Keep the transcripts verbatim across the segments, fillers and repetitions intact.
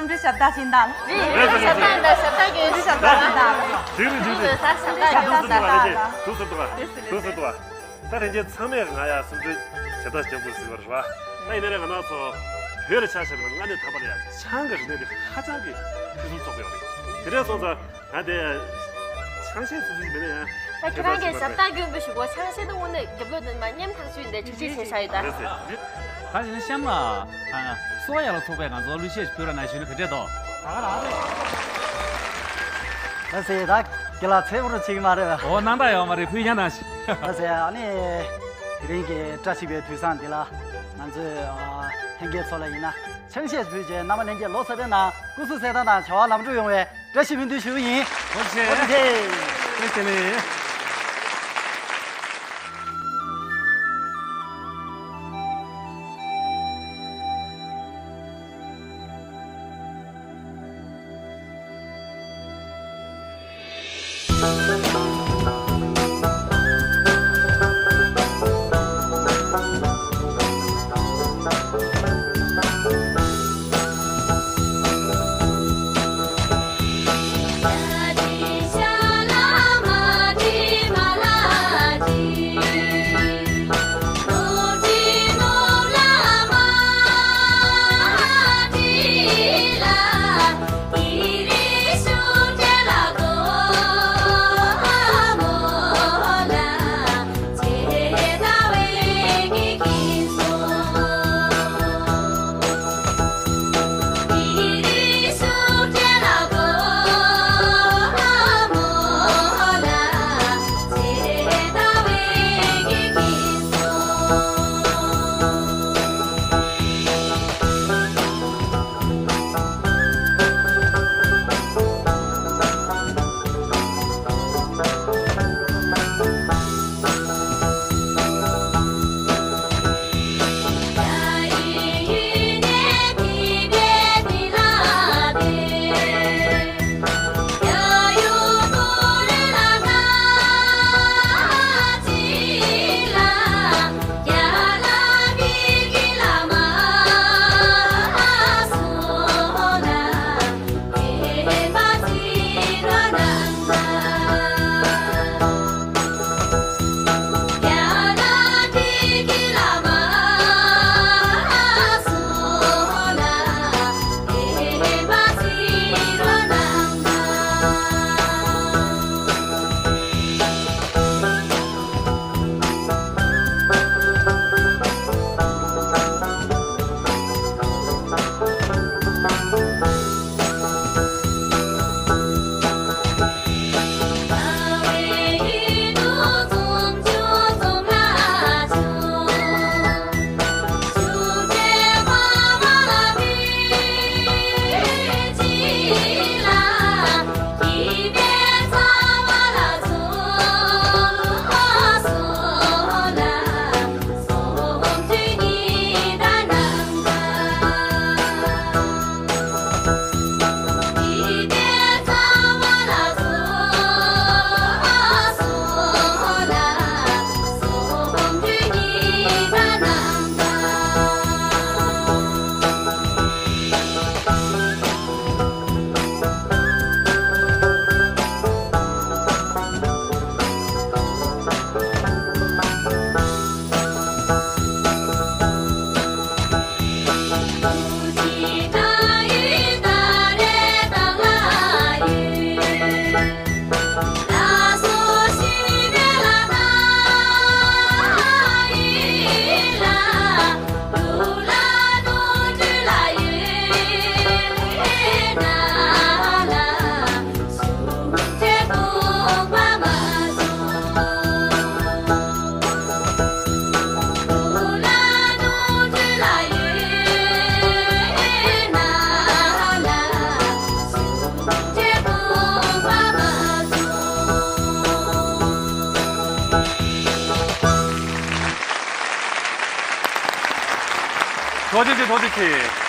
འདི་ཞབས་བཏགས་ཅན་དང་། རེད་རེད་རེད། ཞབས་བཏགས་དང་ཞབས་བཏགས་ཀྱི། འདི་ཞབས་བཏགས་ཅན་དང་། འགྲིག་རེད་འགྲིག་རེད། ཞབས་བཏགས་ཞབས་བཏགས་ཞབས་བཏགས། འདུག་སེ་འདུག་བ། འདུག་སེ་འདུག་བ། ད་ལྷན་རྒྱས་ཚང་མས་ང་ཡ་སུམ་ཅུ་ཞབས་བཏགས་ཞབས་བཏགས་ཀྱི་ཟེར་བ་རེད་བ། ད་ཡིན་ནའི་ང་རང་ཚོ་བོད་ལ་ཆ་བཞག་པ་ན་སྔ་ནས་ད་བར་ཡ་ཆང་གི་རིག་གནས་དེ་ཧ་ཅང་གི་ཕུན་སུམ་ཚོགས་པ་ཡོད་རེད། དེ་འདྲ་སོང་ཙང་། ང་དེ་ཆང་བཤད་ཚུལ་ཚུལ་མེད་ན་ཡང་། ད་ཁྱེད་རང་གིས་ཞབས་བཏགས་སྐྱོན་པོ་ཞུ་གོ། ཆང་བཤད་ན་དངོས་གནས་རྒྱབ་ལོགས་དེ་མ་སྙན་ཐག་ཆོད་འདི་ཁྲིག་ཁྲིག་བྱས་བཞག་ཡོད་ད། རེད་ཟེར། ད་ཡིན་ན་གཤམ་ལ་ཨ་སོ་ཡ་ལ་ཚོགས་པས་ང་ཚོར་གླུ་གཞས་ཤིག་ཕུལ་རོགས་གནང་ཞུས་ན་ག་འདྲས་འདུག་ད་ཟེར་ད་དེ་ལ་ཚེ་འུར་བྱེད་ཀྱི་མ་རེད་བ། འོ་སྣང་དག་ཡོད་མ་རེད། ཕུལ་ཡ་གནང་ཞིག་ད་ཟེར་ཨ་ནི་དེ་རིང་གི་བཀྲ་ཤིས་པའི་དུས་བཟང་འདི་ལ་ང་ཚོས་ཨ་ལྷན་རྒྱས་ཚོ་ལ་ཡིན་ན་ཆང་བཤད་ཕུལ་རྗེས་རྣམ་པ་ལྷན་རྒྱས་ལོ་གསར་པའི་ནང་སྐུ་གཟུགས་གསལ་ཐང་དང་བྱ་བ་ལམ་འགྲོ་ཡོང་བའི་བཀྲ་ཤིས་སྨོན་འདུན་ཞུ་གི་ཡིན། ཐུགས་རྗེ་ཆེ། ཐུགས་རྗེ་ཆེ། ཐུགས་རྗེ་ཆེ་ལེ། ཐུགས་རྗེ་ཆེ། ཐུགས་རྗེ་ཆེ།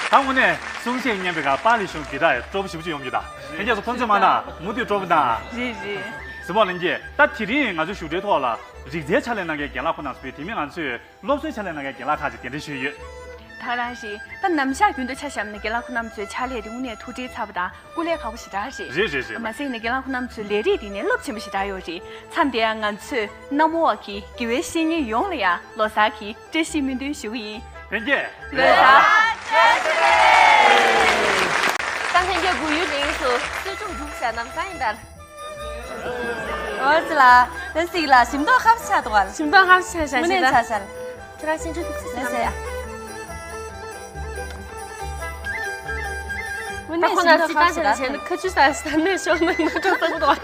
ད་དངོས་གནས་གསུང་བཤད་སྙན་པའི་ཁར་པཱ་ལགས་གཞུང་གི་ད་སྤྲོ་པོ་ཞེ་པོ་ཅིག་ཡོང་གི་ད། ལྷན་རྒྱས་ཚོ་ཕན་ཚུན་མ་ན་མུ་མཐུད་སྤྲོ་པོ་ད། རེད་རེད། གཟིགས་མོ་ལྷན་རྒྱས། ད་དེ་རིང་ང་ཚོའི་བཞུགས་གྲལ་ཐོག་ལ་རིག་རྩལ་ཕྱག་ལས་གནང་མཁན་རྒན་ལགས་ཁོང་རྣམ་པ་ཚོས་དེ་མིན་ང་ཚོས་སློབ་གསོའི་ཕྱག་ལས་གནང་མཁན་རྒན་ལགས་ཁག་ཅིག་གདན་འདྲེན་ཞུས་ཡོད། ད་རང་རེད། ད་ནམ་ཞག་རྒྱུན་དུ་ཆ་བཞག་ན་རྒན་ལགས་ཁོ་རྣམ་ཚོའི་ཕྱག་ལས་དེ་དངོས་གནས་ཐུགས་ཁྲལ་ཚ་པོ་དང་སྐུ་ལས་ཁག་པོ་ཞེ་དྲག་རེད། རེད་རེད་རེད། མ་ཟད་ནས་རྒན་ལགས་ཁོ་རྣམ་ཚོའི་ལས་རིགས་དེ་ནས་རླབས་ཆེན་པོ་ཞེ་དྲག་ཡོད་རེད། མཚམས་དེ་ཡང་ང་ཚོས་གནམ་འོག་གི་དགེ་བའི་བཤེས་གཉེན་ཡོངས་ལ་ཡང་ལོ་གསར་གྱི་བཀྲ་ཤིས་སྨོན་འདུན་ཞུ་གི་ཡིན། ལྷན་རྒྱས། ལོ་གསར་བཀྲ་ཤིས་བདེ་ལེགས། ད་ལྷན་རྒྱས་སྒུག་ཡུན་རིང་སོང་། གསོལ་ལྕོག་འགྲུབ་བྱ་རྣམས་ས་ཡིན་དར། ཨོ་ཙི་ལ། ད་སིག་ལ་ཞིམ་མདོག་ཁ་པོ་ཆགས་འདུག་ག་ལ། ཞིམ་མདོག་ཁ་པོ་ཆགས་བཞག་དངོས་གནས་ཆགས་ཤག་ལ། ཁྱོད་རང་ཤིང་ཆུ་དུ་ཚིག་ལ་ཟེར་ཡ། དངོས་གནས་ཞིམ་མདོག་ཁ་པོ་ཆགས་ཤག་ལ། ཁ་ཆུ་ས་ས་ནས་ཤོར་ན་ང་ཁྲོ་ཚ་གི་འདུག་ག་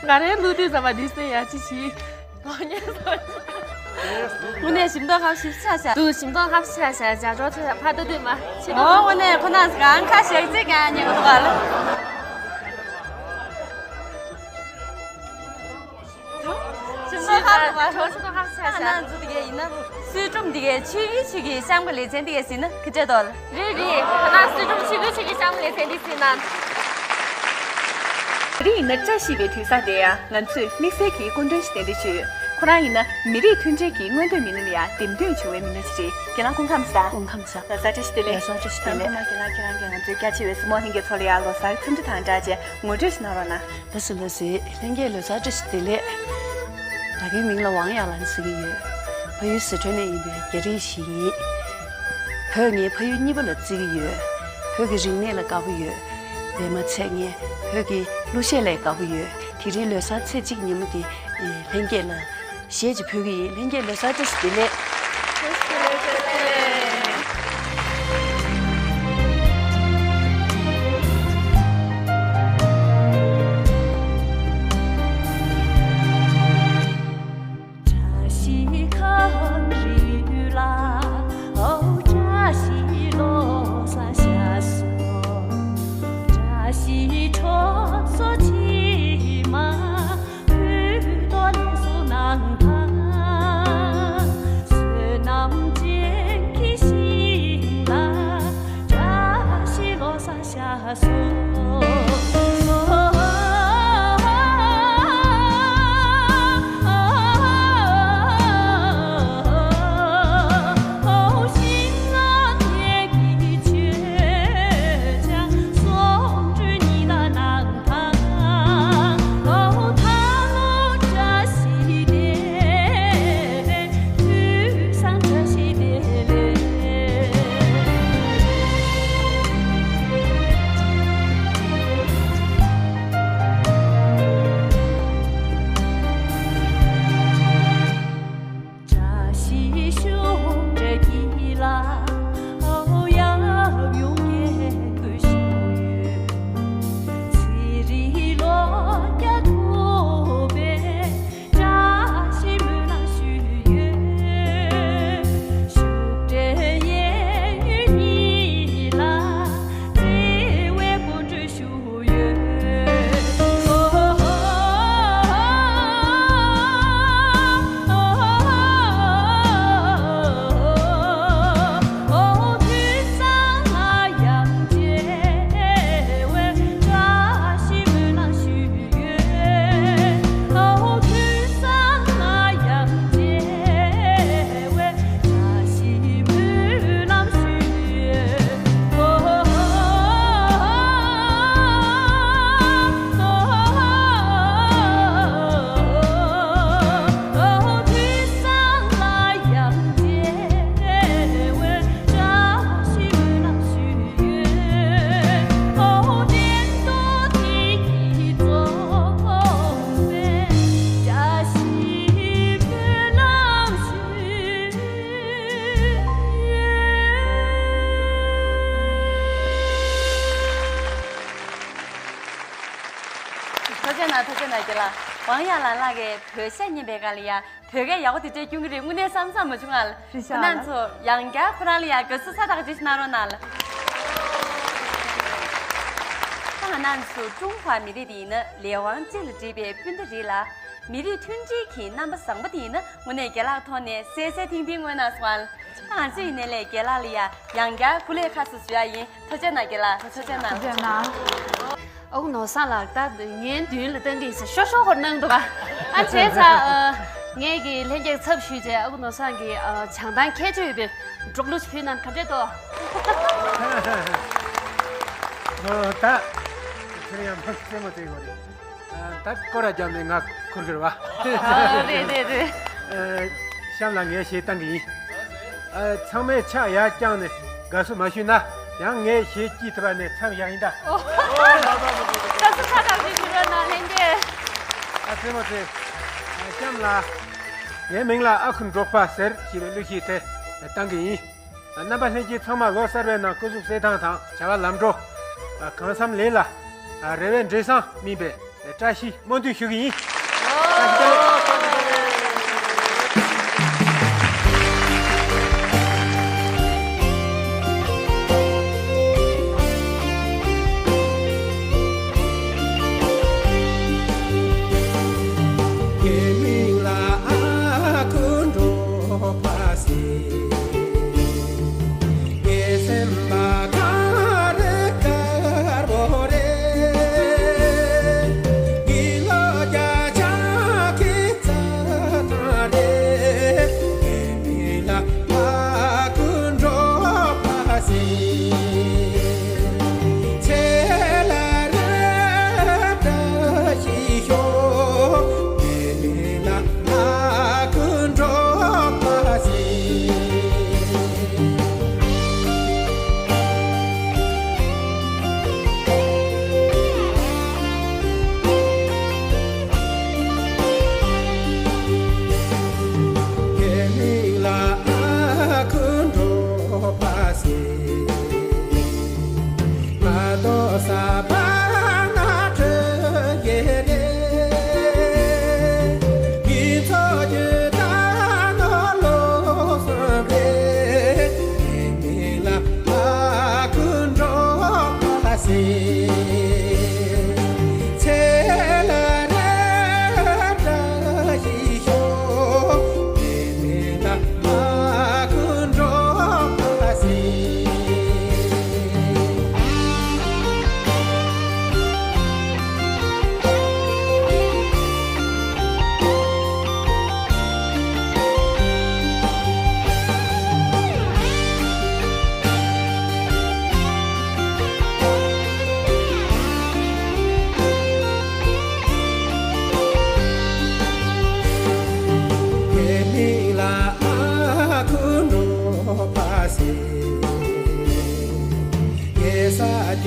ང་རའི་ལུས་དུས་ཟ་མ་འདི་ཟེར་ཡ་ཅི་ཞིག་དངོས་གནས་ཞིམ་མདོག་ཁ་པོ་ཞིབ་ཆ་བྱ། དུ་ཞིམ་མདོག་ཁ་པོ་ཆ་བྱ་བྱ་འགྲོ་ཆ་བྱ་ཕ་ཏུ་ཏུ་མ་ཆེ། ཨོ་དངོས་གནས་ཁོ་ན་གང་ཁ་ཞག་ཚིག་གང་ཉེ་གོ་ག་ལ། ཞིམ་མདོག་ཁ་པོ་ཁ་པོ་ཞིམ་མདོག་ཁ་པོ་ཆ་བྱ། ན་ཚོ་དེ་གས་ཡིན་ན་གསོལ་ཀྲུམ་དེ་གས་ཆུ་ཡི་ཆུ་གི་ཤམ་ག་ལེ་ཚན་དེ་གས་ཡིན་ན་ཁི་ཏྲེ་དོ་ལ། རེད་རེད། ད་ན་གསོལ་ཀྲུམ་ཆུ་གི་ཆུ་གི་ཤམ་ག་ལེ་ཚན་དེ་ཟིན་ན། དེ་རིང་ཡིན་ན་བཀྲ་ཤིས་པའི་དུས་བཟང་དེ་ཡང་ང་ཚོས་དམིགས་བསལ་གྱི་སྐུ་མགྲོན་ཞིག་གདན་འདྲེན་ཞུས་ཡོད། ཁོ་རང་ཡིན་ན་མི་རིགས་མཐུན་སྒྲིལ་གྱི་མངོན་འདོད་མི་སྣ་ལ་ཡང་འདེམས་ཐོན་བྱུང་བའི་མི་སྣ་ཞིག་རེད། རྒན་ལགས་སྐུ་ཁམས་བཟང་། སྐུ་ཁམས་བཟང་། ལོ་གསར་བཀྲ་ཤིས་བདེ་ལེགས། ལོ་གསར་བཀྲ་ཤིས་བདེ་ལེགས། དང་པོ་མ་རྒན་ལགས་ཁྱེད་རང་གིས་ང་ཚོའི་རྒྱ་ཆེ་བའི་གཟིགས་མོ་ལྷན་རྒྱས་ཚོ་ལ་ཡང་ལོ་གསར་འཚམས་འདྲི་དང་སྦྲགས་བྱས་ངོ་སྤྲོད་ཞིག་གནང་རོགས་གནང་། ལགས་སོ་ལགས་སོ། ལྷན་རྒྱས་ལོ་གསར་བཀྲ་ཤིས་བདེ་ལེགས། ང་གི་མིང་ལ་ཝང་ཡ་ལན་ཟེར་གྱི་ཡོད། ཕ་ཡུལ་ཟི་ཁྲོན་ནས་ཡིན་པའི་རྒྱ་རིགས་ཤིག་ཡིན། བོད་ངའི་ཕ་ཡུལ་གཉིས་པ་ལ་བརྩི་གི་ཡོད། བོད་ཀྱི་རིག་གནས་ལ་དགའ་པོ་ཡོད། དེ་མ་ཚད་ངས་བོད་ཀྱི་གླུ་གཞས་ལ་དགའ་པོ་ཡོད། དེ་རིང་ལོ་གསར་ཚེས་གཅིག་ཉིན་མོ་འདི་ལྷན་རྒྱས་ལ་གཞས་ཅིག་ཕུལ་གི་ཡིན། ལྷན་རྒྱས་ལོ་གསར་བཀྲ་ཤིས་བདེ་ལེགས། ཐུགས་རྗེ་གནང་། ཐུགས་རྗེ་གནང་། རྒན་ལགས་ཝང་ཡ་ལན་ལགས་ཀྱིས་བོད་གཞས་ཉན་པའི་སྒང་ལ་ཡ་བོད་སྐད་ཡག་པོ་དེ་འདྲས་སྐྱོན་གྱི་རེད། དངོས་གནས་བསམ་བསམ་མ་བྱུང་ང་། རེད་ཤག་ཁོ་རང་ཚོ་ཡང་བསྐྱར་ཁོ་རང་ལ་ཡ་དགའ་བསུ་ཚ་ཐག་ཅིག་གནང་རོགས་གནང་ལ། ད་ང་རང་ཚོ་ཀྲུང་ཧྭ་མི་རིགས་དེ་ཡིན་ན་ལས་དབང་གཅིག་ལ་འདྲེས་པའི་སྤུན་ཟླ་རེད་ལ། མི་རིགས་མཐུན་སྒྲིལ་གྱི་རྣམ་པ་བཟང་པོ་དེ་ཡིན་ན་དངོས་གནས་རྒན་ལགས་ཐོག་ནས་གསལ་གསལ་ཐིང་ཐིང་མངོན་གནང་སོང་ང་། ད་ང་ཚོ་ཡིན་ནའི་ལས་རྒན་ལགས་ལ་ཡ་ཡང་བསྐྱར་སྐུ་ལས་ཁ་གསོ་ཞུ་ཡ་ཡིན། ཐུགས་རྗེ་གནང་རྒན་ལགས། ཐུགས་རྗེ་གནང་། ཐུགས་རྗེ་གནང་། ཨོ་ནོར་བཟང་ལགས། ད་ངའི་མདུན་ལ་བཏང་གི་ཡིན་ཟེར་ཤོག་ཤོག་ཧོར་གནང་འདུག་ག་ཨ་བྱས་ཙང་། ངས་ཀྱི་ལྷན་རྒྱས་ཚབ་ཞུས་བྱས་ཨ་ཁུ་ནོར་བཟང་གི་ཨ་བྱང་ཐང་ཁྱད་ཆོས་ཡོད་པའི་འབྲོག་གླུ་ཞིག་ཕུལ་ན་ག་འདྲས་འདུག་ཨོ་ད་ཁྱེད་ཡང་མ་རྩེད་མོ་རྩེ་དགོས་རེད། ཨ་ད་སྐོར་ར་བརྒྱབ་ནས་ང་ཁུར་གི་རེད་བ། ཨ་རེད་རེད་རེད། ཨ་གཤམ་ལ་ངས་གཞས་བཏང་གི་ཡིན། ཨ་ཚང་མས་ཕྱག་ཡར་བརྐྱངས་ནས་དགའ་བསུ་མ་ཞུས་ན་ཡང་ངས་གཞས་སྐྱིད་ཐུབ་པ་ནས་མཚམས་བཞག་ཡིན་ད། ཨོ། དགའ་བསུ་ཁ་ཁ་ཞིག་ཞུ་རོགས་གནང་ལྷན་རྒྱས། ཨ་རྩེད་མོ་རྩེ། ཨ་གཤམ་ལ། ངའི་མིང་ལ་ཨ་ཁུ་འབྲོག་པ་ཟེར་ཞེས་པའི་གླུ་གཞས་དེ་བཏང་གི་ཡིན། རྣམ་པ་ལྷན་རྒྱས་ཚང་མ་ལོ་གསར་པའི་ནང་སྐུ་གཟུགས་གསལ་ཐང་དང་བྱ་བ་ལམ་འགྲོ། གང་བསམ་ལེགས་ལ། རེ་བའི་འབྲས་བཟང་སྨིན་པའི་བཀྲ་ཤིས་སྨོན་འདུན་ཞུ་གི་ཡིན། བཀྲ་ཤིས་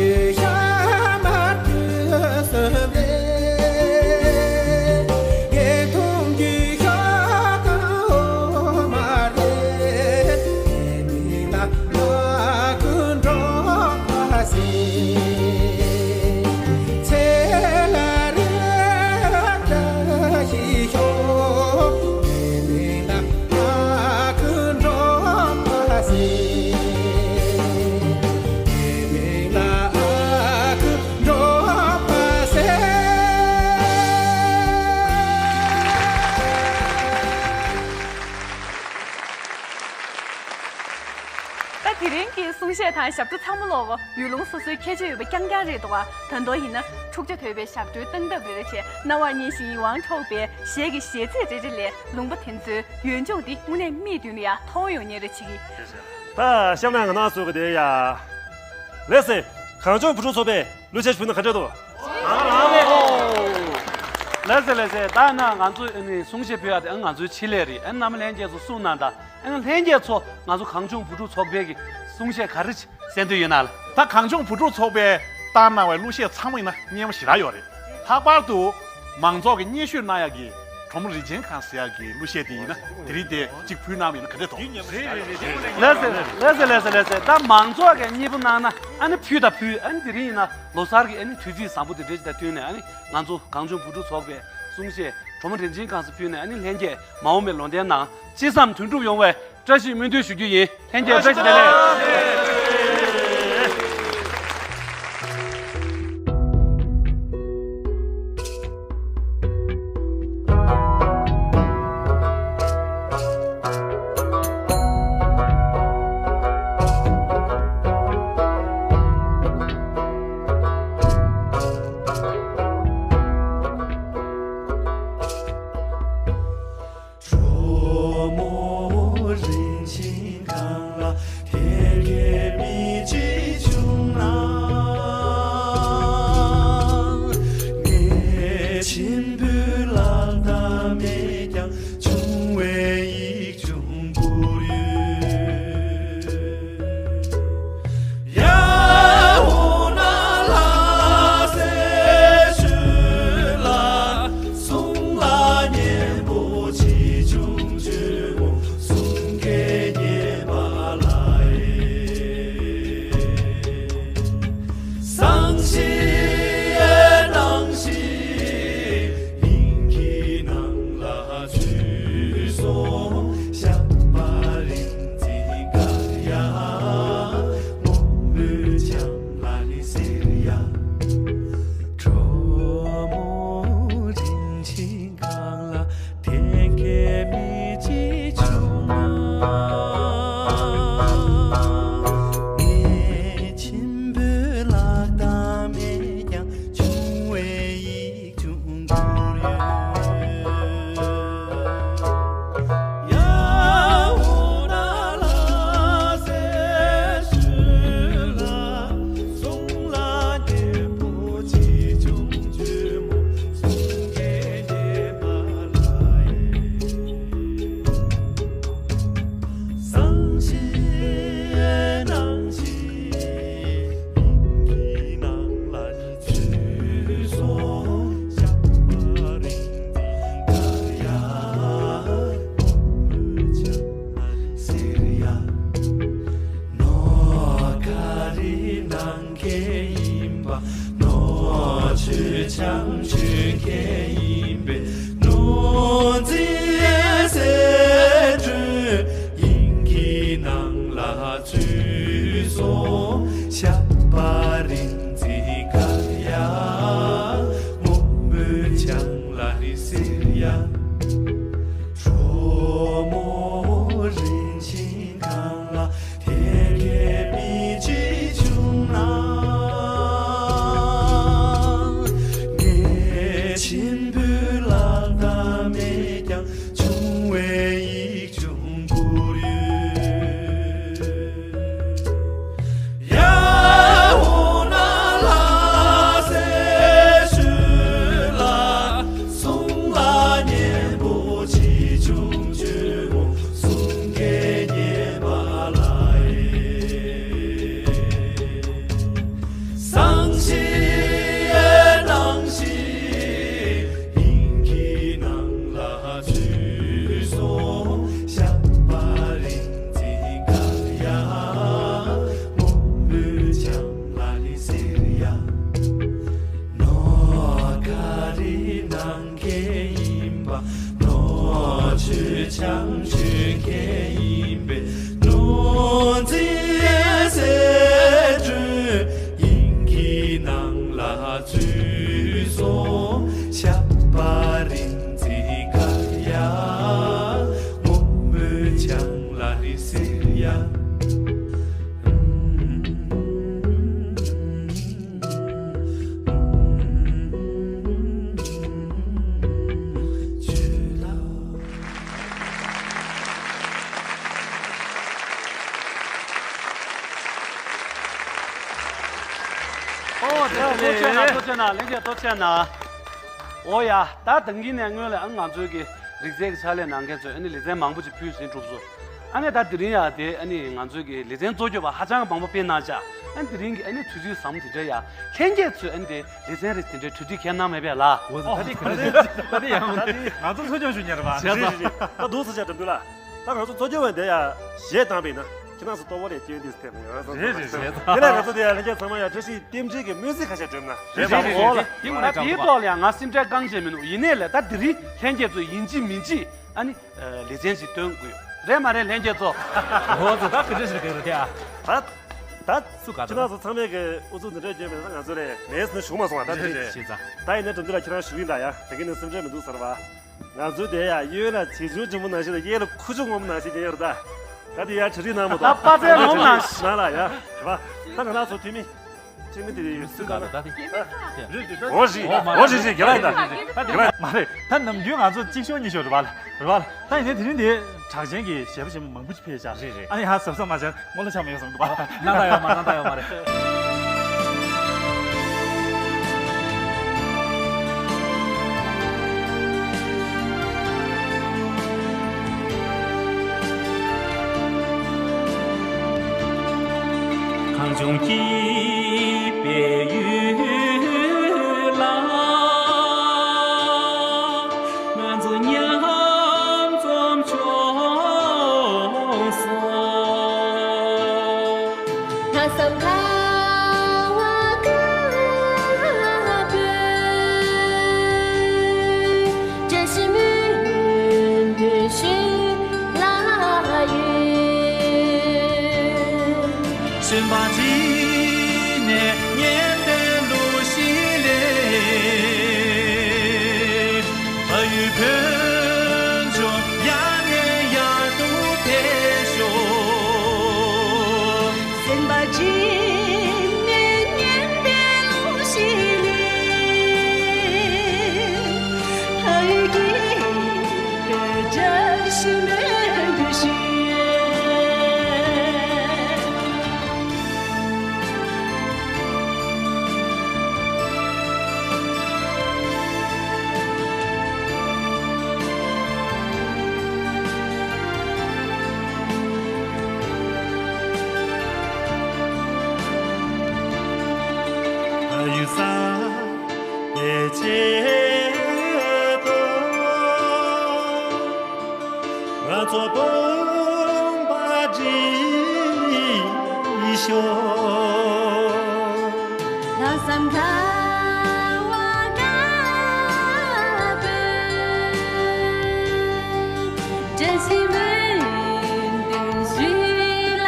བདེ་ལེགས། ད་དེ་རིང་གི་གསུང་བཤད་དང་ཞབས་བྲོ་ཚང་མ་ལོག་ཡུལ་ལུང་སོ་སོའི་ཁྱད་ཆོས་ཡོད་པ་རྐྱང་རྐྱང་རེད་འདུག་ག་ད་དུང་ཡིན་ན་འཁྲུག་ཆ་དོད་པའི་ཞབས་བྲོའི་སྟངས་སྟབས་རེ་རེ་བྱས། རྣ་བར་སྙན་ཞིང་ཡིད་དབང་འཕྲོག་པའི་གཞས་ཀྱི་གཞས་ཚིག་རེ་རེ་ལས་ལུང་པ་དེ་ཚོའི་ཡོན་ལྗོངས་འདི་དངོས་གནས་མིག་མདུན་ལ་ཡར་མཐོང་ཡོང་མཁན་རེ་བྱེད་ཀྱི། ད་གཤམ་ལ་ང་རང་ཚོ་གི་དེ་ཡ། ལགས་སེ། གངས་ལྗོངས་བུ་ཕྲུག་ཚོགས་པས་གླུ་གཞས་ཞིག་ཕུལ་ན་ག་འདྲ་འདུག་ལགས་སེ་ལགས་སེ། ད་ན་ང་ཚོ་ཨ་ནི་གསུང་བཤད་ཕུལ་ཡ་དེ་ཨ་ང་ཚོའི་ཆེད་ལས་རེད། ཨ་ནི་རྣམ་པ་ལྷན་རྒྱས་ཚོ་གསུངས་གནང་དང་། ཨ་ནི་ལྷན་རྒྱས་ཚོ་ང་ཚོ་གངས་ལྗོངས་བུ་ཕྲུག་ཚོགས་པའི་གི་གསུང་བཤད་ག་རེ་གསན་འདོད་ཡོད་ན་ལ། ད་གངས་ལྗོངས་བུ་ཕྲུག་ཚོགས་པས་བཏང་གནང་བའི་གླུ་གཞས་ཚང་མ་ཡིན་ན་སྙན་མོ་ཞེ་དྲག་ཡོད་རེད། ལྷག་པར་དུ་མང་ཚོགས་ཀྱི་སྙན་ཞུ་གནང་ཡག་གི་གྲོགས་མོ་རིན་ཆེན་ཁང་ཟེར་ཡག་གི་གླུ་གཞས་དེ་ཡིན་ན་དེ་རིང་དེ་གཅིག་ཕུལ་གནང་བ་ཡིན་ན་ག་འདྲ་འདུག་ལགས་སེ་ལགས་སེ་ལགས་སེ་ལགས་སེ། ད་མང་ཚོགས་ཀྱི་མཉེས་པོ་གནང་ན་ཨ་ནི་ཕུལ་དང་ཕུལ། ཨ་ནི་དེ་རིང་ཡིན་ན་ལོ་གསར་གྱི་ཨ་ནི་དུས་ཚིགས་བཟང་པོ་དེ་འདྲ་ཞིག་དང་བསྟུན་ནས་ཨ་ནི་ང་ཚོ་གངས་ལྗོངས་བུ་ཕྲུག་ཚོགས་པའི་གསུང་བཤད་གྲོགས་མོ་རིན་ཆེན་ཁང་ཟེར་ཕུལ་ནས་ཨ་ནི་ལྷན་རྒྱས་མ་འོངས་པའི་ལོ་ཟླའི་ནང་ཅི་བསམ་དོན་འགྲུབ་ཡོང་བའི་བཀྲ་ཤིས་སྨོན་འདུན་ཞུ་རྒྱུ་ཡིན། ལྷན་རྒྱས་བཀྲ་ཤིས་བདེ་ལེགས། ལ་ནི་ཟེར་ཡ། གྲོ་མོ་རིན་ཆེན་གང་ལ་དེ་སྐད་མི་ཅི་བྱུང་ན། ངའི་མཆིམས་ཕུ་ལག་དང་མེད་ཀྱང་ཆུང་བའི་ཡིད་ཅུང་འགུར་ཡོད། ཡ་འོ་ན་ལྷ་སའི་ཤུལ་ལ་སོང་ལ་གཉེན་པོ་ཆེ་ཆུང་ཇོ་མོ་གསུང་སྐད་སྙན་པ་ལ་ཡེ། བཟང་ཞིང་སྣང་ཞིང་ཡིད་ཀྱི་ནང་ལ་ཚུད་སོང་། ཞགས་པ་རིང་འཛིན་དཀར་ཡང་མོག་མོག་ཆང་ལ་ཟེར་ཡང་། ནོར་ག་རེ་གནང་མཁན་ཡིན་པ། ནོར་ཆུ་ཆང་མཆོད་མཁན་ཡིན་པས། ནོར་འཛིན་ཟེར་འགྲོ་ཡིད་ཀྱི་ནང་ལ་ཚུད་སོང་། ཞགས་པ་རིང་འཛིན་དཀར་ཡང་མོག་མོག་ཆང་ལ་ནི་ཟེར་ཡང་། གྲོ་མོ་རིན་ཆེན་གང་ལ་དེ་སྐད་མི་ཅི་བྱུང་ན། ངའི་མཆིམས་ཕུ་ལག་དང་མེད་ཀྱང་ཆུང་བའི་ཡིད་ཅུང་འགུར་ཡོད། ཡ་འོ་ན་ལྷ་སའི་ཤུལ་ལ་སོང་ལ་གཉེན་པོ་ཆེ་ཆུང་ཇོ་མོ་གསུང་སྐད་སྙན་པ་ལ་ཡེ། བཟང་ཞིང་སྣང་ཞིང་ཡིད་ཀྱི་ནང་ལ་ཚུད་སོང་། ཞགས་པ་རིང་འཛིན་དཀར་ཡང་མོག་མོག་ཆང་ལ་ནི་ཟེར་ཡང་། ནོར་ག་རེ་གནང་མཁན་ཡིན་པ། ནོར་ཆུ་ཆང་མཆོད་མཁན་ཡིན་པས། ནོར་འཛིན་ཟེར་འགྲོ་ཡིད་ཀྱི་ནང་ལ་ཚུད་སོང་། ཞགས་པ་རིང་འཛིན་དཀར་ཡང་མོག་མོག་ཆང་ལ་ནི་ཟེར་ཡང་། ཨོ་དེ་ལས་ཐུགས་རྗེ་ཆེ་གནང་། ཐུགས་རྗེ་ཆེ་གནང་། ལྷན་རྒྱས་ཐུགས་རྗེ་ཆེ་གནང་། ཨོ་ཡ། ད་དང་གིན་ནས་སྔོན་ལ་ཨ་ང་ཚོའི་གི་རིག་རྩལ་གྱི་ཕྱག་ལས་གནང་མཁན་ཚོས་ཨ་ནི་ལེ་ཚན་མང་པོ་ཅིག་ཕུལ་ཟིན་གྲུབ་སོང་། ཨ་ནི་ད་དེ་རིང་ཡ་དེ་ཨ་ནི་ང་ཚོའི་གི་ལེ་ཚན་གཙོ་སྐྱོང་བ་ཧ་ཅང་མང་པོ་ཕེབས་གནང་བྱ། ཨ་ནི་དེ་རིང་གི་ཨ་ནི་དུས་ཚོད་ཟབ་མོ་དེ་འདྲ་ཡ་ལྷན་རྒྱས་ཚོས་ཨ་ནི་དེ་ལེ་ཚན་རེ་དེ་འདྲའི་གྲ་སྒྲིག་གང་གནང་མེད་པས་ལ། འོ་ད་དེ་ག་རེ་ད་དེ་ཡང་ད་དེ་ང་ཚོ་གཙོ་སྐྱོང་ཞུ་ཉེར་བ། རེད་རེད་རེད། ད་འདུག་སེ་བྱ་འགྲམ་དུ་ལ། ད་ང་ཚོ་གཙོ་སྐྱོང་བ་འདི་ཡ་གཞས་བཏང་པས་ན་ཁྱེད་རང་ཚོ་ལྟོ་བ་ལས་སྐྱོན་འདི་ཐེབས་ཡོད་རེད། རེད་རེད་རེད། དེ་ལས་ང་ཚོ་འདི་ཡ་ལྷན་རྒྱས་ཚང་མ་ཡ་བཀྲ་ཤིས་རྟེན་འབྲེལ་གྱི་སྨོན་ཚིག་ཁ་ཤས་སྒྲོན་ན་རེད། རེད་རེད་རེད། འོ་ལ། དེ་ངོ་ན་ད་དྲང་དེའི་པོ་ཐོག་ལ་ཡང་ང་སེམས་ཁྲལ་གང་བྱས་མི་འདུག་ཡིན་ནའི་ལས་ད་དེ་རིང་ལྷན་རྒྱས་ཚོ་ཡིན་གཅིག་མིན་གཅིག་ཨ་ནི་ལེ་ཚན་ཞིག་སྟོན་དགོས་རེད་མ་རེད་ལྷན་རྒྱས་ཚོ། འོ་ཚོ་ད་ག་འདྲ་ཞིག་རེད་དེ་ཨ། ད་ད་སུ་ག་ཁྱེད་རང་ཚོ་ཚང་མས་ཀྱི་ཨུ་ཚུགས་འདི་འདྲ་བརྗོད་མེད་ན་ང་ཚོ་ལས་མེད་ཟེར་ན་ཞུགས་མ་སོང་བ་ད་དེ་རེད་རེད། ཤེས་ཚ། ད་ཡིན་ན་འགྲམ་དུ་ལ་ཁྱེད་རང་ཞུགས་ཡིན་ད་ཡ་ད་གིན་ནས་སེམས་ཁྲལ་མི་འདུག་ཟེར་བ། ང་ཚོའི་དེ་ཡ་གཡོན་ལ་བྱེ་ཆུང་ཆེན་མོ་ནང་བཞིན་དང་གཡས་ལ་ཁུ་བྱུག་སྔོན་མོ་ནང་བཞིན་ཡོད་རེད་ད། ད་དེ་ཡ་གྲ་སྒྲིག་གནང་མ་ད་གཏོགས། པ་ཚལ་ངོམ་ནང་ནང་ལ་ཡ། རེད་པ། ད་ང་རང་ཚོ་འཐུས་མི། འཐུས་མི་དེ་ཡོད་སུ་ག་རེད་ད་དེ། འོ་རེད་རེད་རེད་རེད་རྒྱ་ལ་ཡིན་ད། རེད་རེད་རེད་རྒྱ་ལ་ཡིན་ད། རེད་རེད་རེད། མ་རེད་ད་ནམ་རྒྱུན་ང་ཚོ་གཅིག་ཤོག་གཉིས་ཤོག་རེད་པ་ལ་རེད་པ་ལ། ད་ཡིན་ནའི་དེ་རིང་དེ་གྲགས་ཅན་གྱི་གཞས་པ་གཞས་མ་མང་པོ་ཅིག་ཕེབས་ཤག་རེད་རེད། ཨ་ནི་ཧ་གཟབ་གཟབ་མ་བྱས་སྔོན་ལ་ཆགས་མ་ཡོང་བསམ་འདུག་པ། སྣང་དག་ཡོད་མ་སྣང་དག་ཡོད་མ་རེད། གངས་ལྗོངས་སྐྱིད་པའི་ཡུལ་ལ། ང་ཚོ་མཉམ་འཛོམས་བྱུང་སོང་། ལྷག་བསམ་ལྷ་བ་དཀར་པོས། བཀྲ་ཤིས་སྨོན་འདུན་ཞུ་ལ་ཡོད། ཞོན་པ་གྲི་ ང་ཚོ་དཔུང་པ་སྒྲིལ་ཤོག་ལྷག་བསམ་དགའ་བ་དགའ་བའི་བཀྲ་ཤིས་སྨོན་འདུན་ཞུ་ལ་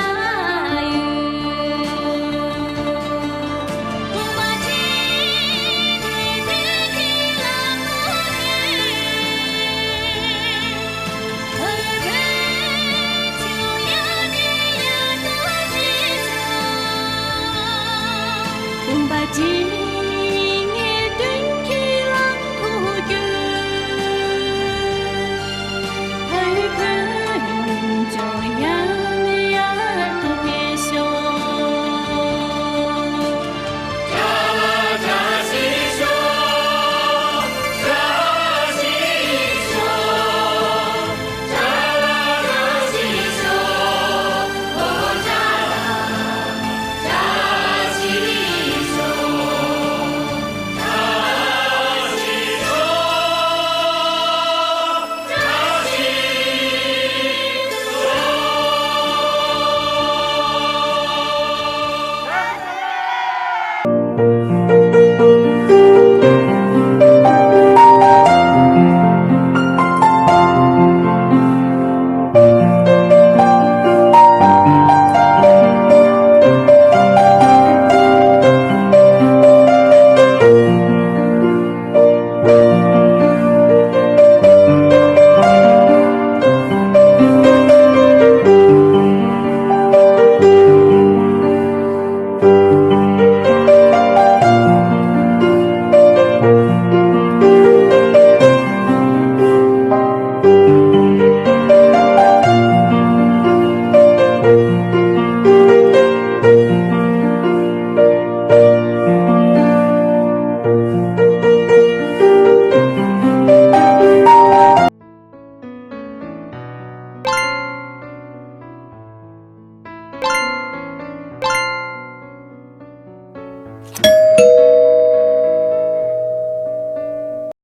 ཡོད།